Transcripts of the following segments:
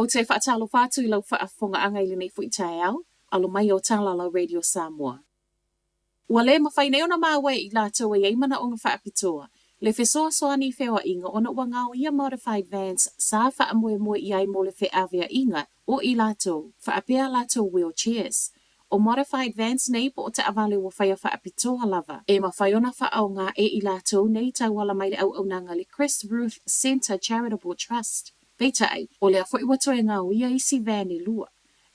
Ou te faatalofa atu i lau faafofogaaga i lenei foi taeao, alo mai o tala lau Radio Samoa. Ua le mafai nei ona maua e i latou e i ai manaoga faapitoa le fesoasoani i feoaiga ona ua gaoia modified vans sa faamoemoe i ai mo le feaveaiga o i latou faapea latou wheelchairs. O modified vans nei po o taavale ua faia faapitoa lava e mafai ona faaaoga e i latou nei tauala mai le auaunaga le Chris Ruth Centre Charitable Trust. Peitai, o lea foi ua toe gaoia isi van e lua.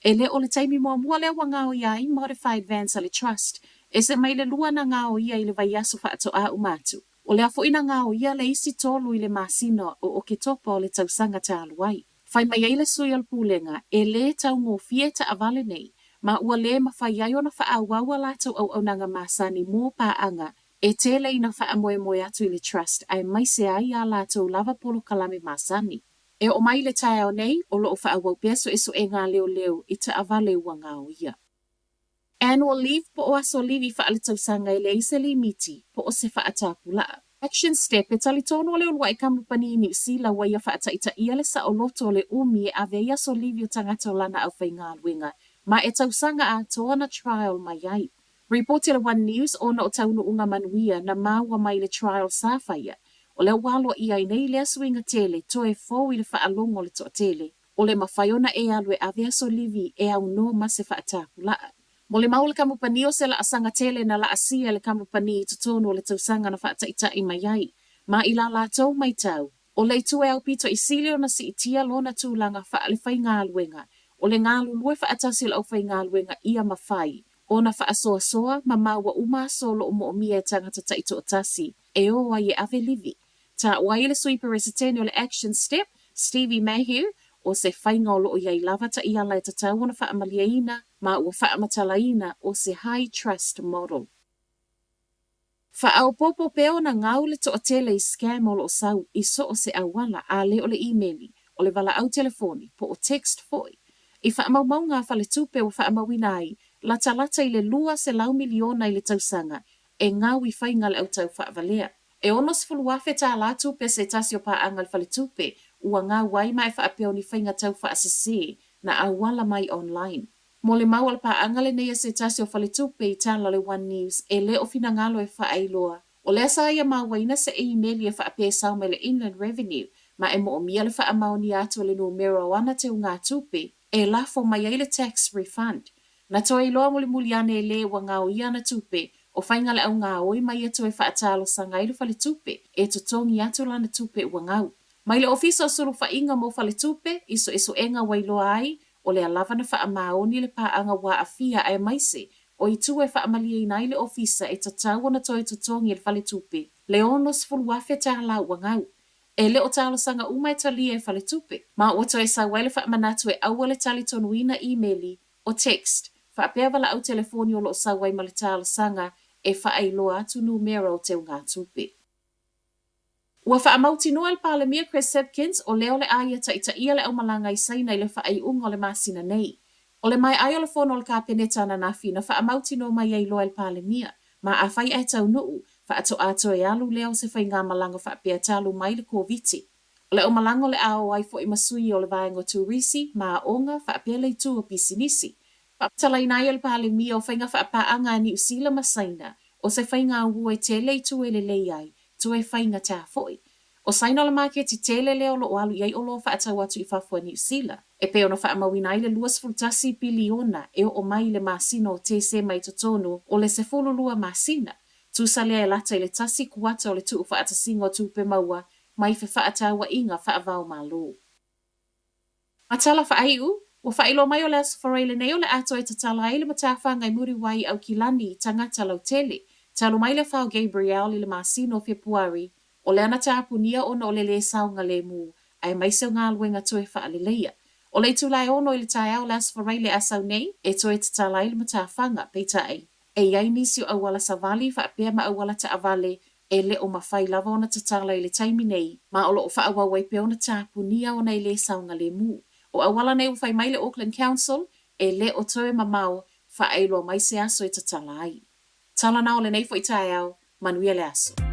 E le o le taimi muamua lea ua gaoia ai modified vans a le Trust, ese mai le lua na gaoia i le vaiaso faatoa uma atu. O lea foi na gaoia le isi tolu i le masina o Oketopa o le tausaga talu ai. Fai mai ai le sui o le Pulega, e le taugofie taavale nei, ma ua le mafai ai ona faaauau a latou auaunaga masani mo paaga e tele ina faamoemoe atu i le Trust aemaise ai a latou lava polokalame masani. E oo mai i le taeao nei, o lo o faaauau pea suesuega a leoleo i taavale ua gaoia. Annual leave po o aso livi faaletausaga e leai se limiti po o se faatapulaa. Action step, E talitonu o le uluai kamupani i Niu Sila ua ia faataitaia le saoloto o le umi e ave ai aso livi o tagata o lana aufaigaluega ma e tausaga atoa na trial mai ai. Ripoti a le One News ona o taunuuga manuia na maua mai le trial sa faia, o lea ua aloaia ai nei lea suiga tele toe fou i le faalogo o le toatele, o le mafai ona e alu e ave aso livi e aunoa ma se faatapulaa. Mo le mau o le kamupani o se laasaga tele na laasia e le kamupani i totonu o le tausaga na faataitai mai ai, ma i la latou maitau, O le itu e aupito i sili ona siitia lona tulaga faale-faigaluega, o le galulue faatasi o le aufaigaluega ia mafai ona faasoasoa ma maua uma aso o lo o moomia e tagata taitoatasi e o ai e ave livi. Taua ai le Sui Peresetene o le Action Step, Stevie Mayhew, o se faiga o lo o i ai lava taiala e tatau ona faamalieina ma ua faamatalaina o se high trust model. Faaopoopo pea ona gau le toatele i scam o lo o sau i so o se auala a le o le imeli, o le valaau telefoni, po o text foi. I faamaumauga a faletupe ua faamauina ai, latalata i le 200 miliona i le tausaga e gau i faiga a le autau faavalea. E 60,000 tālā tupe a se tasi o paaga a le faletupe ua gau ai ma e faapea o ni faiga tau faasese na auala mai online. Mo le mau a le paaga lenei a se tasi o faletupe i tala o le One News e le o finagalo e faailoa, o lea sa ia mauaina se imeli e faapea e sao mai le Inland Revenue ma e moomia le faamaonia atu o le numera o ana teugatupe e lafo mai ai le tax refund. Na toe iloa mulimuli ane e le ua gaoia ana tupe o faiga le augaoi ma ia toe faatalosaga ai le faletupe e totogi atu lana tupe ua gau. Mai le Ofisa o Sulufaiga mo Faletupe i suesuega ua iloa ai O lea lava na faamaoni le paaga ua aafia aemaise o itu e faamalieina ai le ofisa e tatau ona toe totogi e le faletupe le 60,000 tālā ua gau. E le o talosaga uma e talia e faletupe, ma ua toe sau ai le faamanatu e aua le talitonuina imeli o text faapea valaau telefoni o lo o sau ai ma le talosaga e faailoa atu numera o teugatupe. Ua faamautinoa e le Palemia Chris Hipkins o lea o le a ia taitaia le aumalaga i Saina i le faaiuga o le masina nei. O le maeʻai o le fono o le Kapeneta ananafi na faamautinoa mai ai loa e le Palemia, ma afai ae taunuu, faatoa toe alu lea o se faigamalaga faapea talu mai le Koviti. O le aumalaga o le a o ai foi ma sui o le vaega o turisi ma aoga faapea le itu o pisinisi. Faamatalaina ai e le Palemia o faiga faapaaga a Niu Sila ma Saina, o se faiga auua e tele i tua e lelei ai, tua e faigata foi. O Saina o le maketi tele lea o lo o alu i ai oloa faatau atu i fafo a Niu Sila, e pei ona faamauina ai le 21 piliona e oo mai i le masina o Tesema i totonu o le 12 masina, tusa lea e lata i le tasi kuata o le tuufaatasiga o tupe maua mai fefaatauaiga faava-o-Malo. Ma tala faaiu, ua faailoa mai o le Aso Faraile lenei o le a toe tatala ai le matafaga i Muriwai i Aukilani i tagata lautele, talu mai le afa o Gabrielle i le masina o Fepuari, o lea na tapunia ona o le lē saogalemu, aemaise o galuega toe faaleleia. O le itula e ono i le taeao o le Aso Faraile a sau nei, e toe tatala ai le matafaga, peitai, e i ai nisi o auala savali faapea ma auala taavale e le o mafai lava ona tatala i le taimi nei, ma o lo o faaauau ai pea ona tapunia ona e lē saogalemu. O auala nei ua fai mai le Auckland Council, e le o toe mamao, faailoa mai se aso e tatala ai. Tala na o lenei foi taeao, manuia le aso.